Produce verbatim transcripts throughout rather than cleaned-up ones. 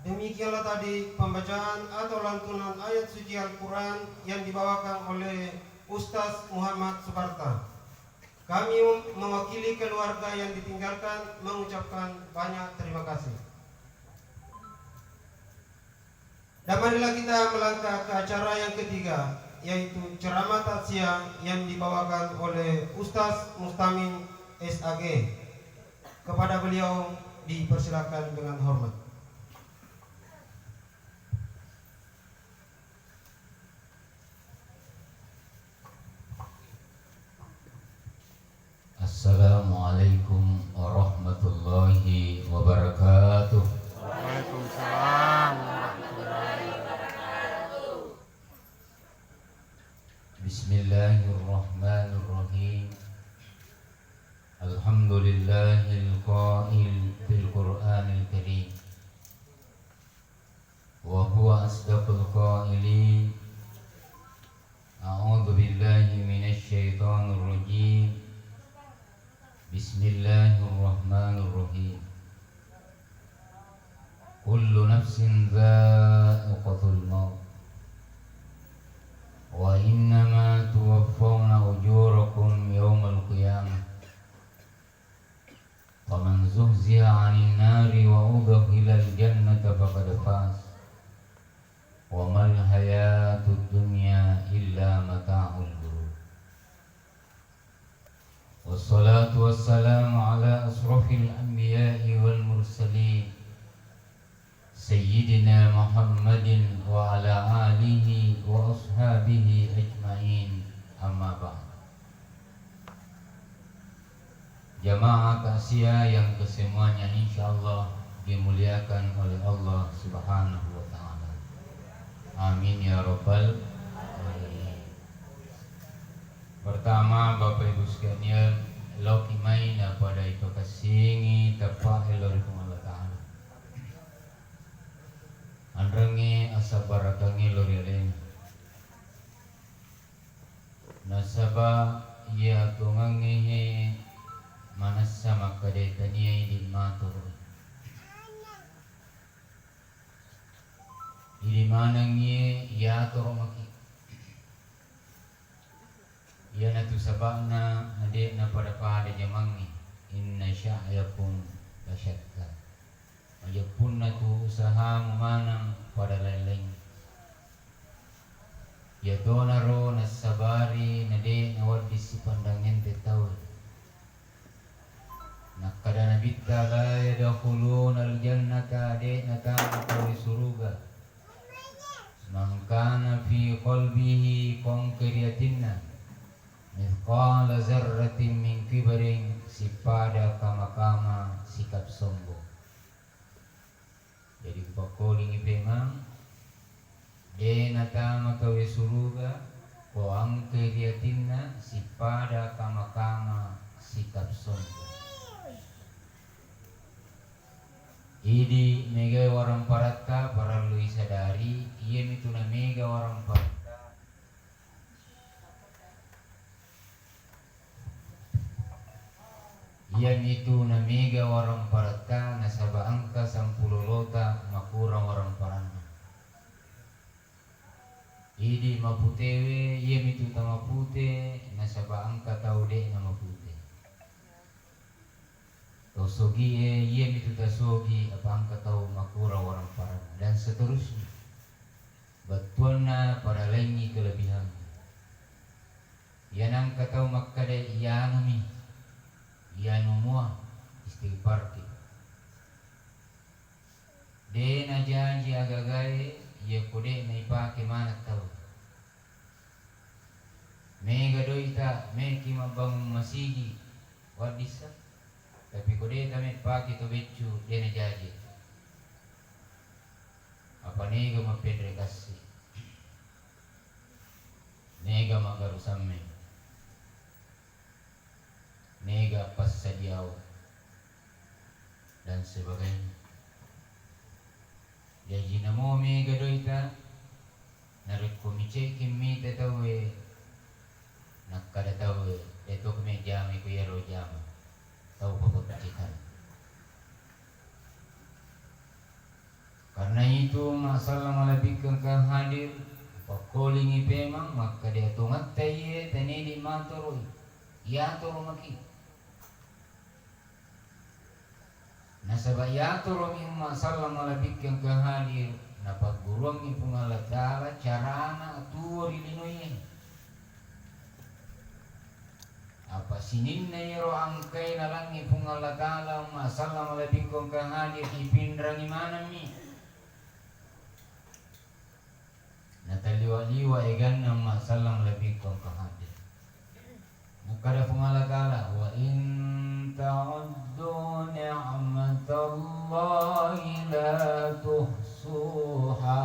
Demikianlah tadi pembacaan atau lantunan ayat suci Al-Quran yang dibawakan oleh Ustaz Muhammad Suparta. Kami mewakili keluarga yang ditinggalkan mengucapkan banyak terima kasih. Dan marilah kita melangkah ke acara yang ketiga, yaitu ceramah takziah yang dibawakan oleh Ustaz Mustamin S A G. Kepada beliau dipersilakan dengan hormat. Assalamualaikum warahmatullahi wabarakatuh. Waalaikumsalam warahmatullahi wabarakatuh. Bismillahirrahmanirrahim. Alhamdulillahil qail fil Qur'anil Karim. Wa huwa asdaqul qailin. A'udzu billahi minasy syaithanir rajim. Bismillahirrahmanirrahim. Kullu nafsin dza'iqatul maut. Wa innama tuwaffawna ujurakum yaumal qiyamah. Faman zuhziha 'anin nari wa udkhilal jannata faqad faz. Wa mal hayatud dunya illa mata'ul ghurur. Wassalatu wassalamu ala asrafil anbiya'i wal mursalin. Sayyidina Muhammadin wa ala alihi wa ashabihi ajma'in, amma ba'd. Jamaah takziah yang kesemuanya insyaallah dimuliakan oleh Allah Subhanahu wa Ta'ala. Amin ya rabbal alamin. Pertama, Bapak Ibu sekalian, loki mai na pada ipakassingi tappa elo ri Puang Allah Ta'ala. Anrengnge asabbarakang elo ri alena. Nasaba iya tongengnge he manessa makkeda tania idi matoro. Idi manengngi iyatoro maki. Iyanatu saba'na na de'na pada-pada jamangngi, inna sya'yakum lasyatta. Majeppunna tu usahamu maneng pada laing-laing. Iyatonaro nassabari na de' nawedding sipandang ente tau. Nakkada Nabitta, la yadkhulunal jannata, de' natama tau ri suruga. Man kana fi qalbihi, ko engka ri atinna, mithqala zarratin min kibarin, sippada kama-kama sikap sombong. Jadi upakkolingi pemang, de' natama tau e suruga ko engka ri atinna sippada kama-kama sikap sombong. Idi mega waramparatta parellu isadari, iyamitu na mega waramparatta. Iyamitu na mega waramparatta nasaba engka sampulolota makurang waramparanna. Idi maputewe, iyamitu tamapute nasaba engka tau de' namapute. Tau sogie, iyamitu tasogi, apa engka tau makurang waramparanna, dan seterusnya. Bettuanna pada laingngi kelebihanna. Iyana engka tau makkeda, iyanumi, iyanu mua, istighfarki. De' najaji agagae, iyako de' naipake maneng tau. Mega doita, meki mabbangung masigi, waddissa. Tapi ko de' tameppaki to beccu, de' najaji. Apa nega mappenre kassi. Nega maggaru samme. Mega passadiao dan sebagainya. Jaji namo mega doita, narekko micekki mita tauwe, nakkada tauwe, de' to mejjama ko iyaro jama, tau paboccekang. Karena Sallam malebbikkeng engka hadir, pakkolingi pemeng, makkeda tongetta iye tenedi matoroi, iyatoro maki. Nasaba iyatoromi umma sallam malebbikkeng engka hadir, napagguruangngi Puang Allah Ta'ala carana tuwo ri linoe. Apa sininna iyaro engkae nalangngi Puang Allah Ta'ala, umma sallam malebbikkeng engka hadir, ipinrangi manengmi. Natalliwa-liwa eganna umma sallam malebbikkeng engka hadir. Makkeda Puang Allah Ta'ala, "Wa in ta'uddu ni'matallahi la tuhsuha."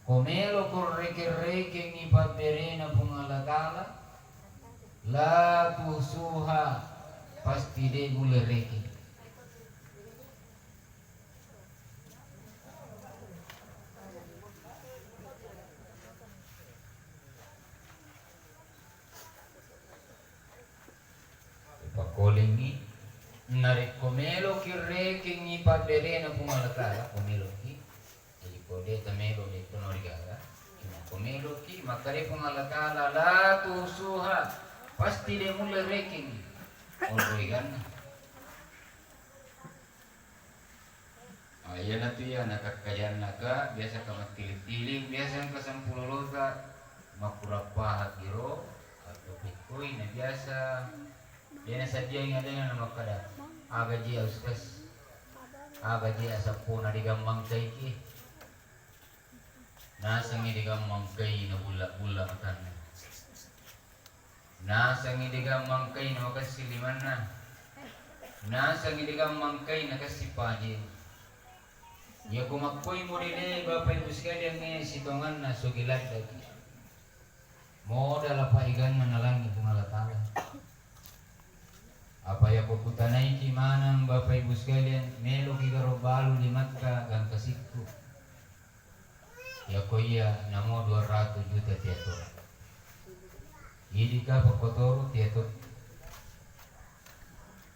Ko meloko rekeng-rekengngi pabberena Puang Allah Ta'ala, la tuhsuha, pasti de mulle rekeng. Pakkolingngi, narekko meloki rekengngi pabberena Puang Allah Ta'ala, ko meloki, jadi ko de tamelo, de tono rigaga. Cuma ko meloki, makkeda Puang Allah Ta'ala, la tuhsuha, pasti de mulle rekengngi. Onroi ganna. Ah, iyanatu iya nakakkajanna ka, biasa ka mattiling-tiling, biasa engka sampulo lota, makurappaha kiro, atau pekkoi, na biasa de nasadiangi alena na makkeda, "Aga ji ya Ustaz, aga ji ya sappona digammangkaiki." Nasengngi digammangkai na bulla-bulla matanna. Nasengngi digammangkai na makessing limanna. Nasengngi digammangkai na kessing paje. Iya ko makkoi modele Bapak Ibu sekalian e, sitonganna sogi laddaki. Modal apa eganna nalangngi Puang Allah Ta'ala. Apa iya ko kutanaiki maneng Bapak Ibu sekalian, meloki garo balu limatta gangka sikku. Yako iya namo dua ratus juta tiato. Idi ka pakkotoro tiato.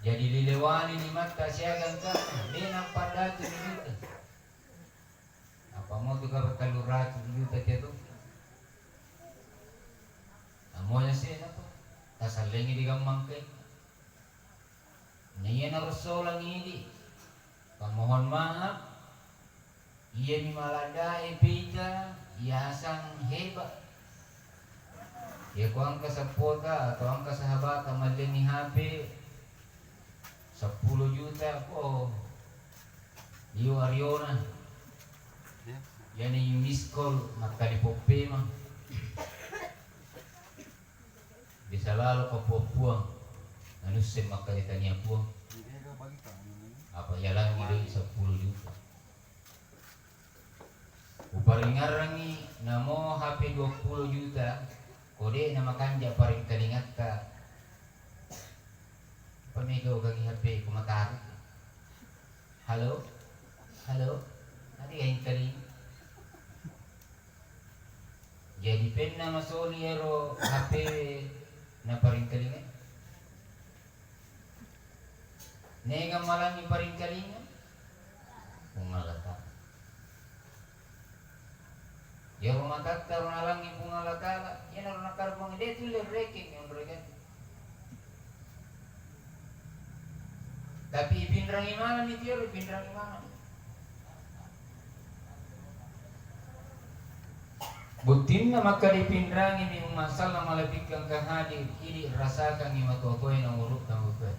Jadi lilewani limatta siaga engka, de nappa datu juta. Apa mo tu ka tellu ratus juta tiato. Namo yase napa? Tasallengi digammangkai. Naiya naressolang idi, pamohon maaf, iyami maladdae peita yasang heba. Yako engka seppota atau engka sahabata mallenni H P seppulo juta, ko liwa riona. Yani miss call makkali poppema. Bisa lalo ka puang-puang, nanusse makkeda tania puang. Apa yalangi doi seppulo juta. Uparingerrangi namo H P dua puluh juta, ko de na makanja paringkalingatta. Pamega ugangi H P ko matari. Halo? Halo? Ade gaingkaling. Jadi penna masoli ero H P naparingkalinga. Nega malangi paringkalinga? Puang Allah Ta'ala. Iyaro matatta ro nalangi Puang Allah Ta'ala, iyanaro nakkarepang de tulle rekeng onroi kan. Tapi ipinrangi maneng ni tiaro, ipinrangi maneng. Buttinna makkeda ipinrangi mi umma sallam malebbikkeng engka hadir, idi rasakangngi matoa-toae na umurutta matoa.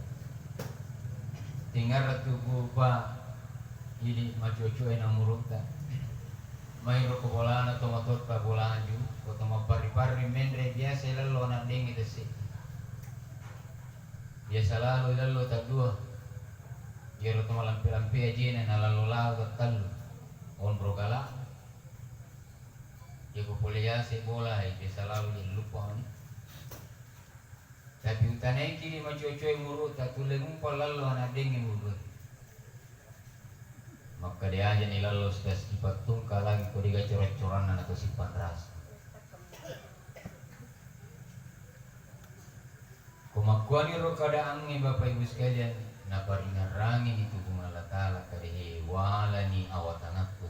Tingaratu bupa idi macocoe na umurutta. Mairo ko bolana tomatoatta bolaju, ko to mapparri-parri menre biasa ilallo ana dengnge tesse. Biasa lalo ilallo taddua. Iyaro to malampe-lampe ajena nalallo lao tattellu. Onro gala. Yako pole yase bola, eh, biasa lalo je luppa mani. Tapi utanaiki macocoe umurutta tulle mumpa lallo ana dengnge umurutta. Makkeda ajani lallo sipas-, sipattungka lagi ko dega cora-coranna nato sipanrasa. Ko makkuaniro keadaangnge Bapak Ibu sekalian, naparingerrangini tu Puang Allah Ta'ala, kade he walani awa tangakku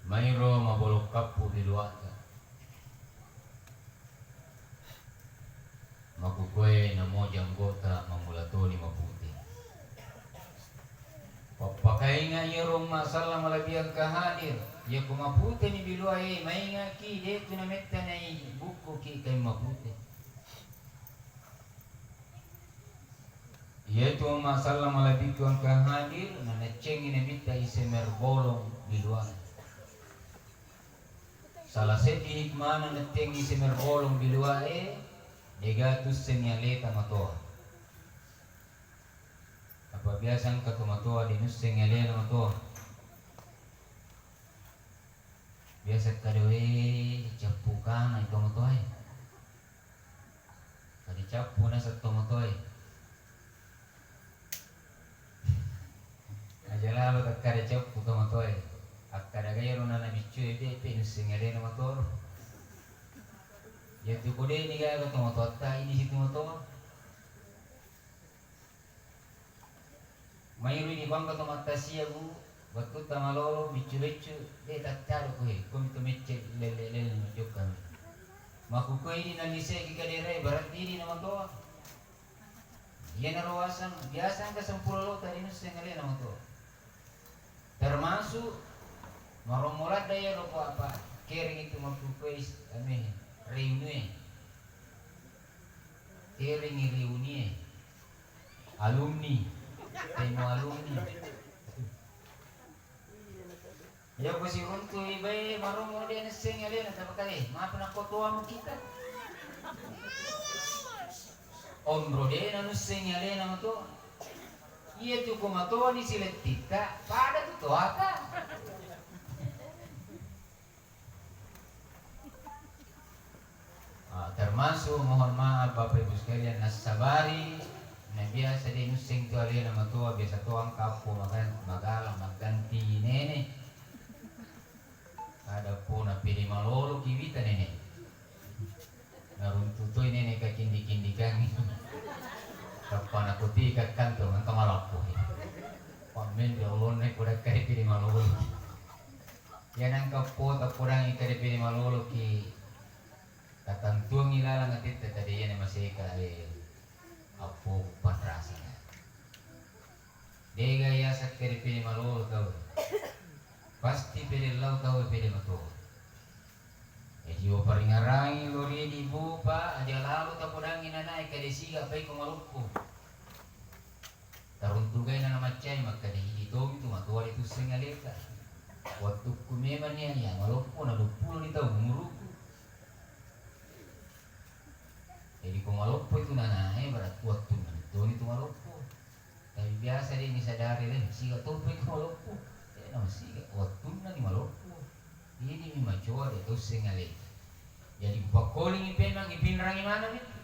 Mairo mabolong kappu biluata. Makkukoe namo janggota mammula toni mapute. Pappakainga iyaro umma sallang malebbi engka hadir, iyako maputeni biluae, maingaki, de'tu nametta naibukkuki kain mapute. Iyatu umma sallang malebbiku engka hadir, nanaccengi Nabitta ise merbolong biluae. Salah seddi hikmana nettengi ise merbolong biluae, dega tussengi aleta matoa. Apa biasa engka tomatoa de nussengi alena matoa. Biasa kada we cappu kana tomatoae. Kada cappu naseng tomatoae. Aja lalo takkada cappu tomatoae. Akkada gairo nana biccue pepe nussengi alena matoa. Yatu kode ni gaga tomatoatta ini situ matoa. Mairui ni bangka to mattasia, Bu, wettutta malolo, biccu-biccu, de tattaro koe, komi to mecce lelle-lelle majokka. Makkukue idi naliseki kadere, berarti idi namatoa. Iyanaro waseng, biasa engka sempulolo tadi nusseng alena namatoa. Termasuk marommo ladda iyaro ko apa, kering itu makkukue is-, anu e, reuni e. Kering reuni e. Alumni. Temo alumni. Iya, ko siruntu ibae marommo de nesseng alena, tapi kale, maaf nakko toamu kita. Onro de nanusseng alena matoa. Iya tu ko matoa ni silettitta, pada tu toata. Ah, termasuk mohon maaf Bapak Ibu sekalian, nassabari, na biasa de nusseng tu alena matoa, biasa to engka appo maga-, magala magganti nene. Ada po na pede malolo ki wita nene. Naruntu toi nene kakindi-kindikangi. Tappa nakuti kakkantong engka malappo. Pammenre olonne ko dakka de pede malolo. Iya nangka po tappodangi kada pede malolo ki katantuangi lalang atetta kada iyana maseka e appo panrasana. Dega yaseng kada pede malolo tau. Pasti pede lao tau pede matoa. Jadi waparingarangi lo ridi bupa aja lalo tapodangi nanae kada siga paiko maloppo. Taruntugaina namaccai makkeda, idi tomi tu matoa de tusseng aleta. Wettukku memang nia, iya maloppo na duappulo ni taung umuruku. Jadi ko maloppo itu nanae, berarti wettunna toni tu maloppo. Tapi biasa de ni sadari le, siga topa itu maloppo. Eh, na siga wettunna ni maloppo. Ini mi macoa de tusseng aleta. Jadi kupakkolingi pemang ipinrangi maneng itu.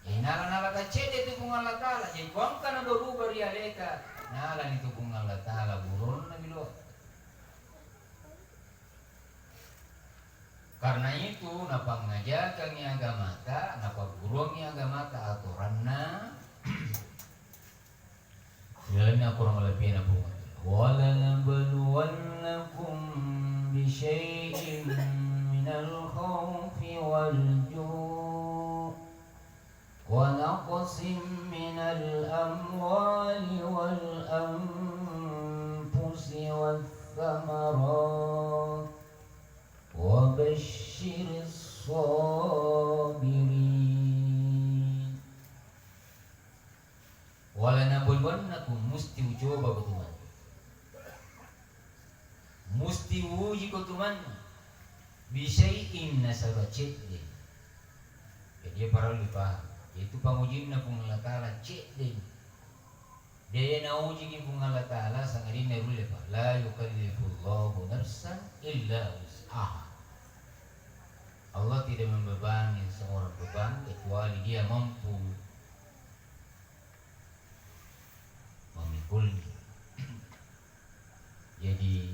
Jadi nala-nala tacedde tu Puang Allah Taala. Jadi ko engka na berubah ri aleta, nalani tu Puang Allah Taala buronna bilo. Karena itu napangajakangi agamata, napagguruangi agamata atoranna. Ilalenna akorang malebbina Puang. ولنبلونكم بشيء من الخوف والجوع ونقص من الأموال والأنفس والثمرات وبشر الصابرين. Walanabluwannakum, musti ucoba ko tumanna. Musti uji ko tumanna. Bisyai'in, nasaba cedde. Jadi parellu ipaham. Yaitu pangujinna Puang Allah Taala cedde. De naujiki Puang Allah Taala sangadinna rulle pa. La yukallifullahu nafsan illa wus'aha. Allah tidak membebani seorang beban kecuali dia mampu memikulnya. Jadi,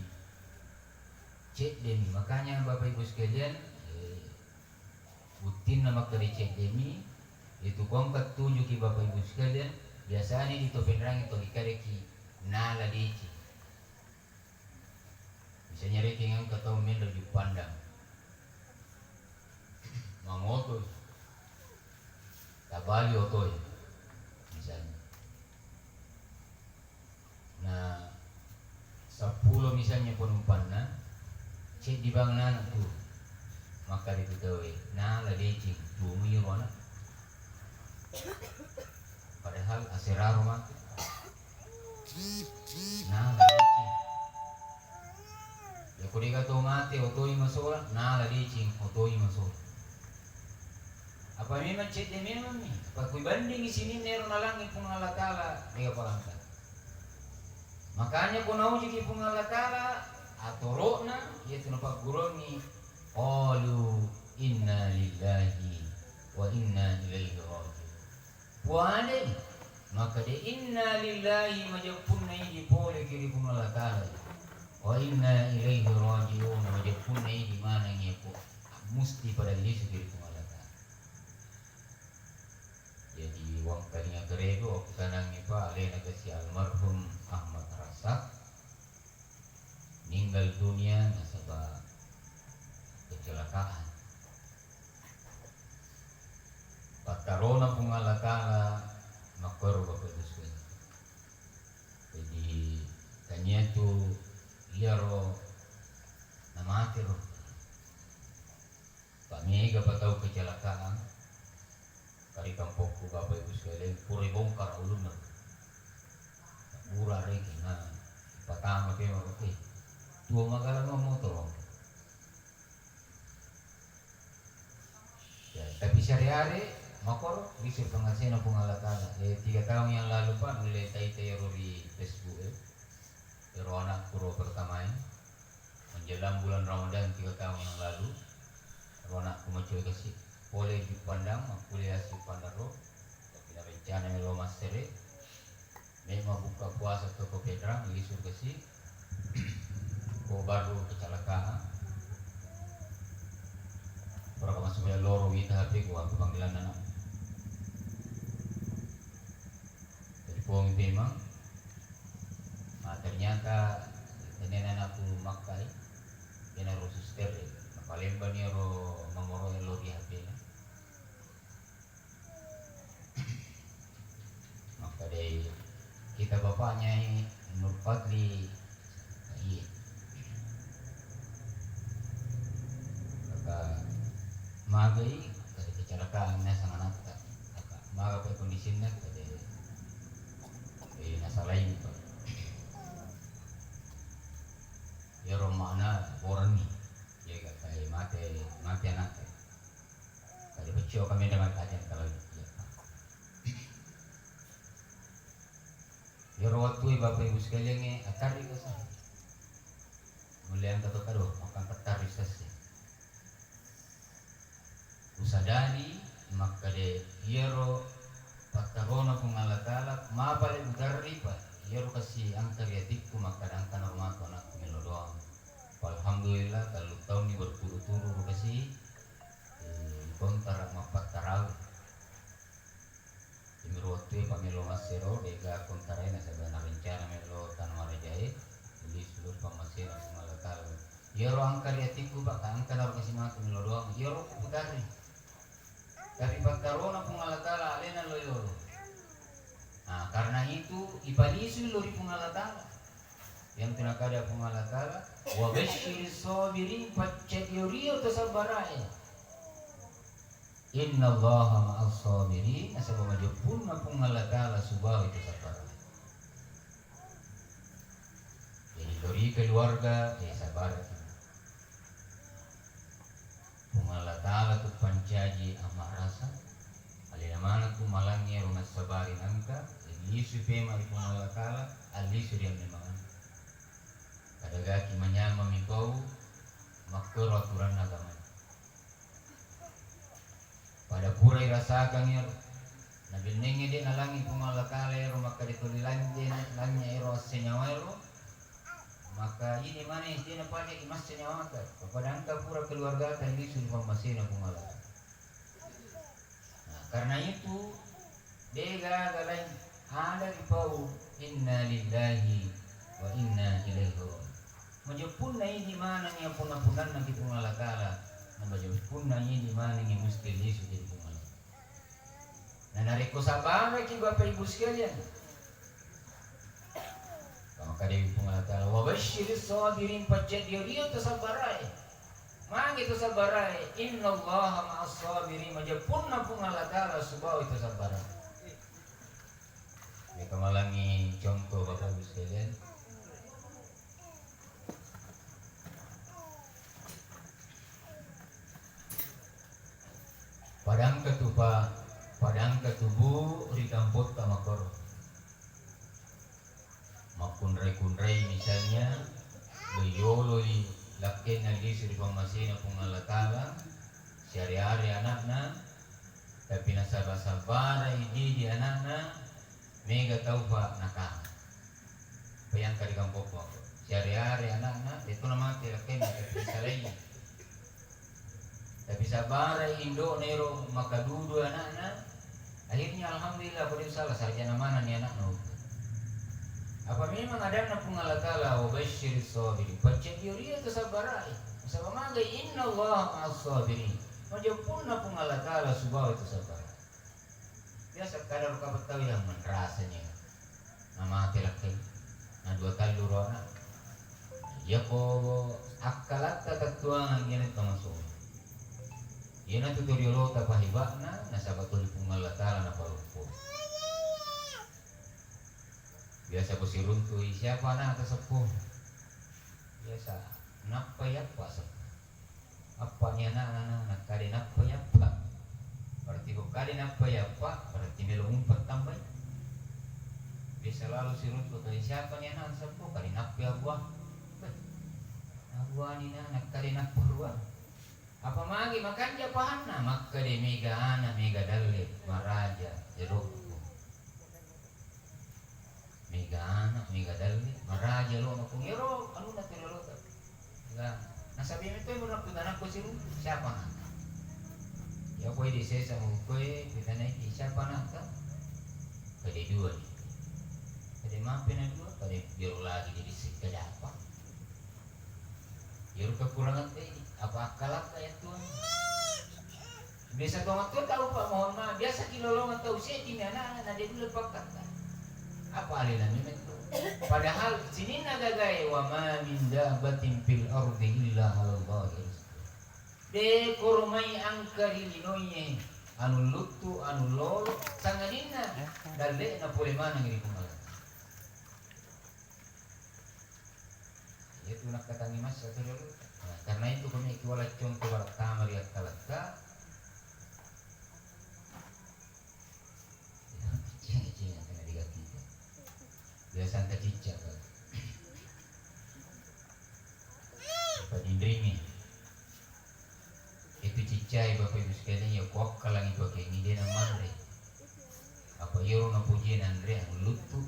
ceddemi. Makanya, Bapak Ibu sekalian, eh, buttinna makkeda ceddemi, itu kongka tujuki, Bapak Ibu sekalian, Biasani di to penrangi to dikadaki nala deceng. Misalnya rekeng engka tau menre Juppandang, mangoto, tabali otoe, misalnya. Nah, seppulo misalnya penumpanna, ceddi bang anak tu, maka di tauwe nala deceng, tuo mui ro anak. Padahal aseraro mate. Nala deceng. Yako dega to mate, otoi masola, nala deceng, otoi masola. Apa memang cedde memang mi? Apa kui bandingi sininna ero nalangi Puang Allah Ta'ala, dega palangka. Makanya ko naujuki Puang Allah Ta'ala, atoro'na, iya tu napagguruangi, qalu inna lillahi wa inna ilaihi raji'un. Puadai, makkeda inna lillahi, majeppunna idi pole ki ri Puang Allah Ta'ala, wa inna ilaihi raji'un, majeppunna idi maneng iya ko musti pada lisu ki ri Puang Allah Ta'ala. Jadi wangkalinga kerego okkanangi pa alena kasi almarhum Ahmad Rasak meninggal dunia nasaba kecelakaan. Pattarona Puang Allah Ta'ala makkoro Bapak Ibu sekalian. Jadi tania tu iyaro namate ro. Pamega pa tau kecelakaan. Kari kampokku Bapak Ibu sekalian, pura bongkar ulunna. Bura reki na patama pe maro eh. Tuo magala no motor. Ya, tapi sehari-hari makoro lisu pengasena Puang Allah Ta'ala. Eh, tiga tahun yang lalu pa nulle tai tai ro ri Facebook eh. Ero anakku ro pertama eh. Menjelang bulan Ramadan tiga tahun yang lalu, ero anakku macoe kasi pole Juppandang, makkuliah si Pandaro, tapi na rencana melo massere, memang buka puasa toko Pedrang, lisu kasi, ko baru kecelakaan. Pura masuk loro wita H P ku, aku panggilan anak. Jadi pong memang, ah, ternyata tenena anakku makkai, kena ro suster, napalembani ro nomoro lori H P na. Maka dei kita bapaknya ini Nur Fadli, iya. Maka magai, kada kecelakaan na sama nata. Maka maga pe kondisinna kada, eh, nasalai pa. Iyaro makna borani, iya ga kai mate, mate anakta. Kada peccio kami dengan kajian kalau iya. Iyaro wattue Bapak Ibu sekalian e, attarri ko sa. Mulle engka to kado, makkang pettarri sesse. Usadari makkeda iyaro pattarona Puang Allah Ta'ala, mapale utarri pa iyaro kasi engka ri atikku makkeda engka na rumah anakku melo doang. Alhamdulillah, tellu taunni berturut-turut ro kasi, eh, kontrak mappattarawe. Iyaro wettue pamelo massero, de'ga kontarai nasaba narencana melo tana marajae, jadi seluruh pammasena Puang Allah Ta'ala. Iyaro engka ri atikku, Pak, engka naro kasi matu melo doang, iyaro kuputarri. Tapi pattarona Puang Allah Ta'ala, alena lo yolo. Nah, karena itu, ipalisui lo ri Puang Allah Ta'ala. Yang tena kada Puang Allah Ta'ala, wa basyiris sabirin, paccadio rio to sabbarae. Innallaha ma'as sabirin, nasaba majeppunna Puang Allah Ta'ala sibawa itu sabbara. Jadi, lori keluarga, eh, sabar. Puang Allah Ta'ala tu pancaji amarasa, alena maneng tu malangnge ro nassabari nangka, lisu pema ri Puang Allah Ta'ala, alisu ri amemang. Kadagaki manyameng mi pau, makkoro aturanna agama. Pada pura irasakang ero. Nabennengnge de' nalangi Puang Allah Ta'ala ero makkeda tuli lanje, lanje ero assenyawa ero. Maka ini mana de' napaja ki massenyawa ka. Pada engka pura keluarga ta lisu ri pammasena Puang Allah. Nah, karena itu, de' gaga lain. Ada ripau, inna lillahi wa inna ilaihi raji'un. Majeppunna idi maneng iya punna-punnanna ki Puang Allah Ta'ala, na majeppunna idi maneng iya musti lisu jadi Puang Allah. Na narekko sabaraki Bapak Ibu sekalian, maka dewi Puang Allah Ta'ala, wa basyiris sabirin, paccadio rio to sabarae. Magi to sabarae, innallaha ma'as sabirin, majeppunna Puang Allah Ta'ala sibawa to sabarae. Meka malangi contoh Bapak Ibu sekalian. Padangka tu pa, padangka tu bu ri kampotta makoro. Makkunrai-kunrai misalnya, lo yoloi lakkenna lisu ri pammasena Puang Allah Ta'ala, siare-are anakna, tapi nasaba-sabara idi anakna, mega taufa nakama. Bayangkan di kampokku, siare-are anakna, itu namate lakkenna, tapi salai. Tapi sabara indo'na ero makadudu anakna, akhirnya alhamdulillah, pada salah saja namana ni anakna. Apa memang adanna Puang Allah Ta'ala, wa basyiris sabirin, paccadio rio to sabarae. Nasaba magai, innallaha ma'as sabirin. Majeppunna Puang Allah Ta'ala sibawa to sabarae. Biasa kadaro kapang tau yang menrasanya namate lakkeng, na dua tallu ro anak. Iyako akkalatta tettuangang iyana to masolo. Iyana tu to riolota pahiba'na, nasaba tuli Puang Allah Ta'ala napaloppo. Biasa ko siruntui, siapa anak ta seppo? Biasa nappa yappa seppo. Appa ni anakna, nakkade nappa yappa. Berarti ko kade nappa yappa, berarti melo umpat tambai. Biasa lalu siruntu tadi, siapa ni anak seppo, kade nappa ya buah. Beh, abuani na, nakkade nappa rua. Apa magi makanja pahanna, makkade mega anak, mega dalle, maraja, jadokku. Mega anak, mega dalle, maraja lo makung ero, anu na tele lo ta. Enggak. Nasabi metto ibu nak putana ko siru, siapa nak? Ya koi di sesa mo koi, putana iki siapa nak ta? Kade dua ni. Kade mape na dua, kade biar lagi jadi sekada apa? Iyaro kekurangan tadi, apa akkalakka ya Tuhan? Biasa tong tu tau, Pak, mohon maaf, biasa kilolongan tau seddi mi anak-anak na dia dulu pakkatta. Apa alena memang tu? Padahal sininna gagae, wa ma min dabbatin fil ardi illa 'alallahi rizquha. De koromai angka ri linoe anu luttu, anu lolo, sangadinna dalle'na pole maneng ri Puang Allah. Iyatu nakkatangngi massa tu riolo. Nah, karena itu kami ki wala contoh wala tama ri akkalakka. Cina-cina kena diganti. Biasa angka cicca kan. Padinringi. Itu ciccae, Bapak Ibu sekalian, ya kuakkalangi pakengi de namanre. Apa iyaro napojie nanre anu luttu.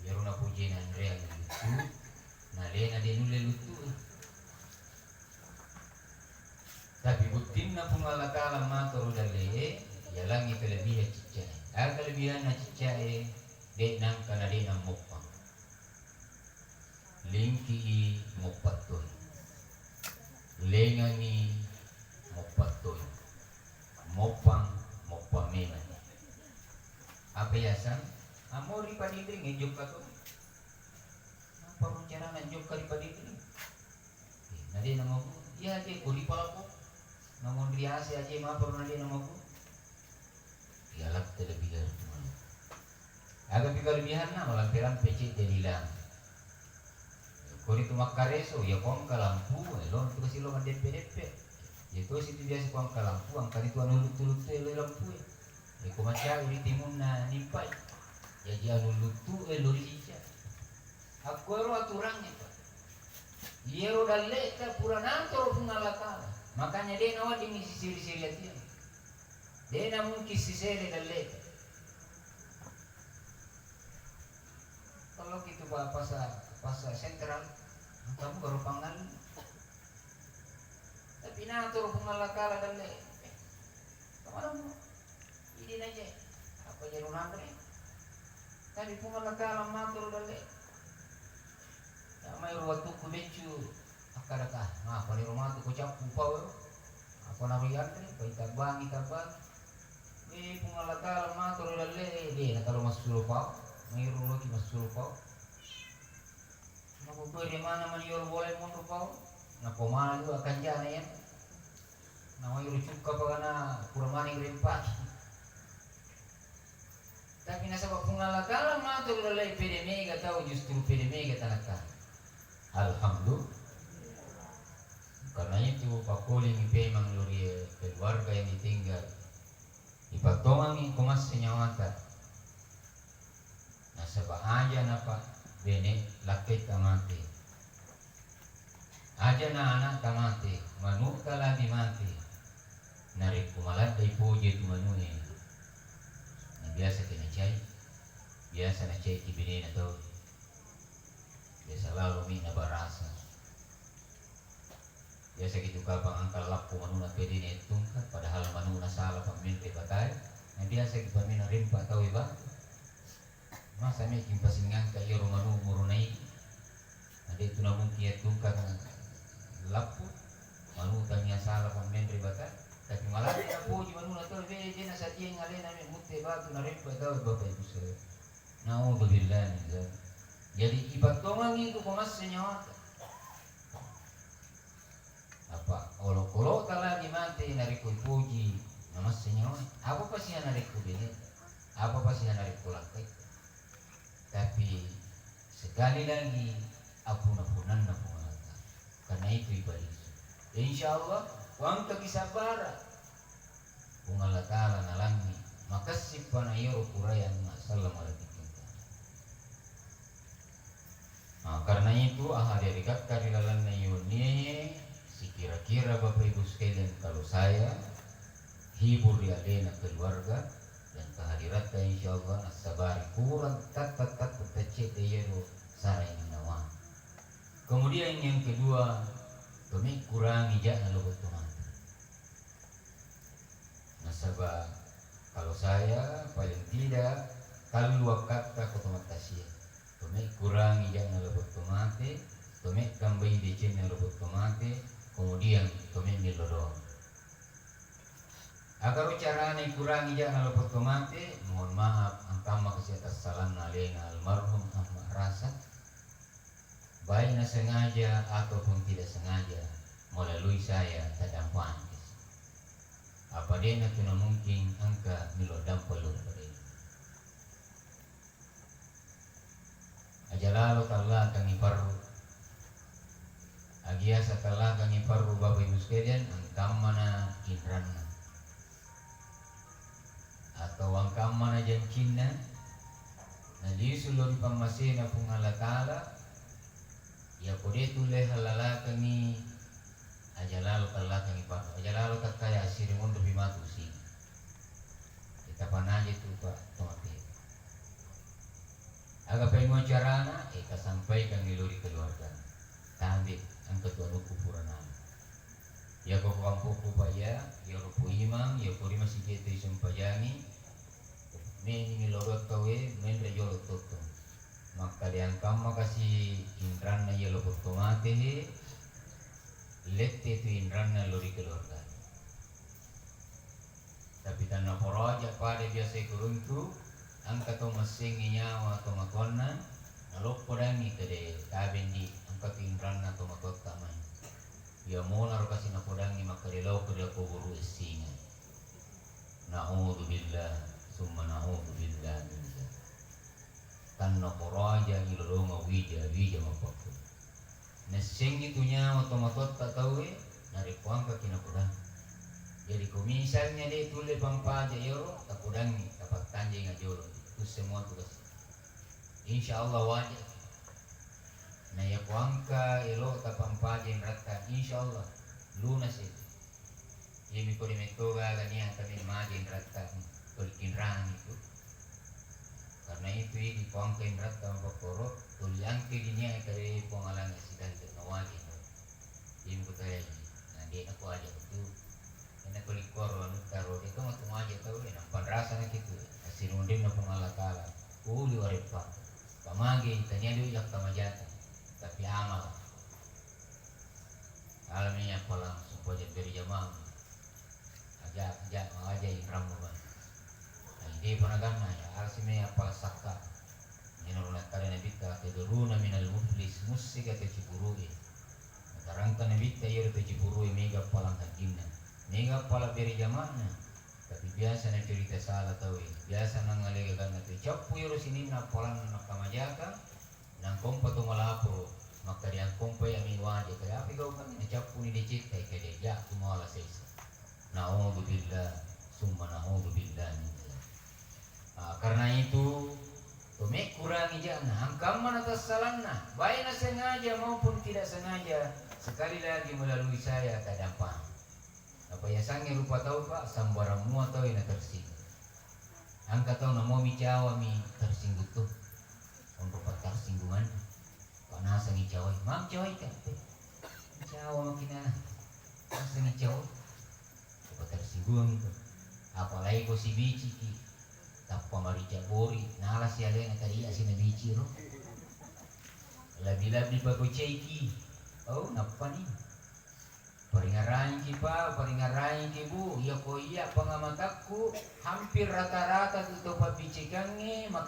Iyaro napojie nanre anu luttu. Nalena de nulle luttu. Tapi buttinna Puang Allah Ta'ala matoro dalle'e, yalangi kelebihan ciccae. Aga kelebihanna ciccae? De nangka na de nammoppang. Lingki'i moppattoi. Lengangi moppattoi. Moppang, moppang memang. Apa yasang? Amo ri padindring e jokka to. Apa carana jokka ri padindring? Eh, na de namabu. Iya je ko di palapo. Namun riase aje maparo na de namabu. Iyalah kelebihan. Aga pi kelebihanna, malampe-lampe cedde lila. Koni tu makkareso, ya ko engka lampu, eh, lo tu kasi lo mandeppe-deppe. Ya to situ biasa ko engka lampu, engka itu anu luttu-luttu e lo lampu e. Ya ko macau di timunna nimpai. Ya ji anu luttu e lo risica. Akkuero aturangnge, Pak. Iyaro dalle'ta pura natoro Puang Allah Ta'ala. Makanya de naweddingngi sisiri-siri atiang. De namungkin sisere dalle'ta. Kalau gitu, Pak, pasar, pasar sentral, kamu baru pangal. Tapi natoro Puang Allah Ta'ala dalle. Eh, kemana mu? Ini aja. Puang Allah Ta'ala matu ro dalle. Ya, mai ro wattukku beccu, akkadaka, "Mapa ni ro matu ko cappu pau ro? Apa naro yanre, pai tabbangi, tabbangi." Eh, Puang Allah Ta'ala matu ro dalle, eh, de, na kalau massulo pau, mai ro loki massulo pau. Nako bere mana mani yolo boleh monro pau, nako mana juga kanjana ya. Namanya ro cukka pagana pura mani rempaki. Tapi nasaba Puang Allah Ta'ala matu lalai pede mega tau, justru pede mega tanaka. Alhamdulillah. Karena itu, pakkoling pemang lo ri keluarga yang ditinggal. Ipattongangi ko masse nyawata. Nasaba aja napa bene lakkaitta mate. Aja na anakta mate, manukta lagi mate. Narekko maladde ipoje tu manue, na biasa ki nacai, biasa nacai ki benena tau. Biasa lalo mi nabarasa. Biasa ki tu kapang engka lappu manuna pede nettungka, padahal manuna sala pammenre batae. Na biasa ki pammenna rempa tau e batu. Masa meki pasingangka iyaro manu murunai? Na de tu namungkin yattungka lappu, manu tania sala pammenre bata, tapi malah napoji manuna tau, be, de nasadiang alena me mutte batu narempa tau, Bapak Ibu sekalian. Naudzubillah min dzalik. Jadi ipattongangi tu ko masse nyawata. Apa olokolo'ta lagi mate narekko ipoji, namasse nyawa. Apa pasiha narekko bene? Apa pasiha narekko lakkai? Tapi sekali lagi, apuna-punanna Puang Allah Ta'ala. Karena itu ibalisu. Insya Allah, wangkaki sabbara. Puang Allah Ta'ala nalangi, makessippa na iyaro purae anna selleng malatikkeng. Nah, karena itu, aha diarikakka ri lalenna iwennie, sikira-kira Bapak Ibu sekalian, kalau saya hibur ri alena keluarga dan kehadiratta, insya Allah nassabari kurang tatta-tatta taccedde iyaro sarainnawa. Kemudian yang kedua, tomekkurangi ja'na lo botto mate. Nasaba kalau saya, paling tidak tallu akkatta ko tomattasia. Tomekkurangi ja'na lo botto mate, tomekkambai decenna lo botto mate, kemudian tomemmillo doang. Agaro carana ikurangi ja'na lo botto mate, mohon maaf, angkamma kasi atassalanna alena almarhum Ahmad Rasa. Baik nasengaja ataupun tidak sengaja, melalui saya tadampani. Apa de'na tu namungkin engka melo dampa lo pada ini. Aja lalo tallakangi parru. Agiasa tallakangi parru Bapak Ibu sekalian, angkammana inranna. Atau angkammana jancinna, nalisu lao ri pammasena Puang Allah Ta'ala, iyako de tulle hallalakengngi, aja lalo tallakengngi pa-, aja lalo takkaya assiri monropi matu usinga. Tapanaje tu pa tomate. Aga paimeng carana, eh, tasampaikangngi lao ri keluarga. Tambe, engka tu anukku pura namu. Iyako kampokku pa iya, iyaro pu imang, iyako ri masigi e to isempajangi, meni mi lao doang tau e, menre jolo totto. Makkeda angkamma kasi inranna iya lo botto mate he, lette tu inranna lao ri keluarga. Tapi tannaporaja pada biasa ikuruntu, engka to massengngi nyawa to matoanna, naloppo dangi kede tabendi, engka tu inranna to matoatta mai. Iya monaro kasi napodangngi makkeda lao ko ri kuburu essinga. Naudzubillah, summa naudzubillah min dzalik. Tannaporaja ilolongeng wija-wija mappakku. Nessengngi tu nyawa tomatoatta tauwe, narekko engkaki napodang. Jadi ko misalnya de tulle pampaja iyaro, tapodangngi, tapattanjai ngajolo. Tusse mua tugas. Insya Allah wajar. Na yako engka elo tapampaja inratta, insya Allah lunas itu. Iyami kode metto gaga niata mi maja inratta toli kinrangi tu. Karena itu idi ko engka inratta mapakkoro, toli angke di niata de Puang Alang sidalle nawaji no. Iyami kutayaji. Na de nako aja tu. Ena ko likkoro anu taro de to matu maja tau de nampan rasa na kitu. Asirundenna Puang Allah Taala. Uli wareppa. Pamage tania doi jakka majata. Tapi amal. Alami appalang sumpajang beri jamaah. Aja, aja, aja inrammu bang. Nah, ide panaganna ya, alsime appala sakka. Ino nakkada Nabitta, tadruna minal muflis, mussika taciburu e. Natarangka Nabitta, iyaro taciburu e mega appalang hajjinna, mega appala beri jama'na. Tapi biasa nacerita sala tau e, biasa nangalega ganna tu cappu iyaro sininna appalanna nakkamajaka. Nangkompa to malaporo, makkeda angkompa yami waja, keda api gaukangngi nacappuni decetta, keda ja'tu mala sesa. Naudzubillah, summa naudzubillah min dzalik. Ah, karena itu, to mekkurangi ja'na, angkamma natassalanna, baik nasengaja maupun tidak sengaja, sekali lagi melalui saya tadampang. Apa yasangnge rupa tau, Pak, sambarang mua tau e natersinggung. Engka tau namomi cawa mi tersinggung tu. Onro pattarsinggungan. Pak nasengi cawa e. Mam cawa e, Kak. Cawa makina. Nasengi cawa. Apa tersinggungan itu. Apalagi ko sibiciki. Tappa marica bori. Nala si alena tadi ya si nabici ro. Labi-labi pako ceki. Oh, nappa ni. Paringaraiki, Pak, paringaraiki, Bu. Iya ko iya pangamatakku, hampir rata-rata tu to pabbicikangnge, maka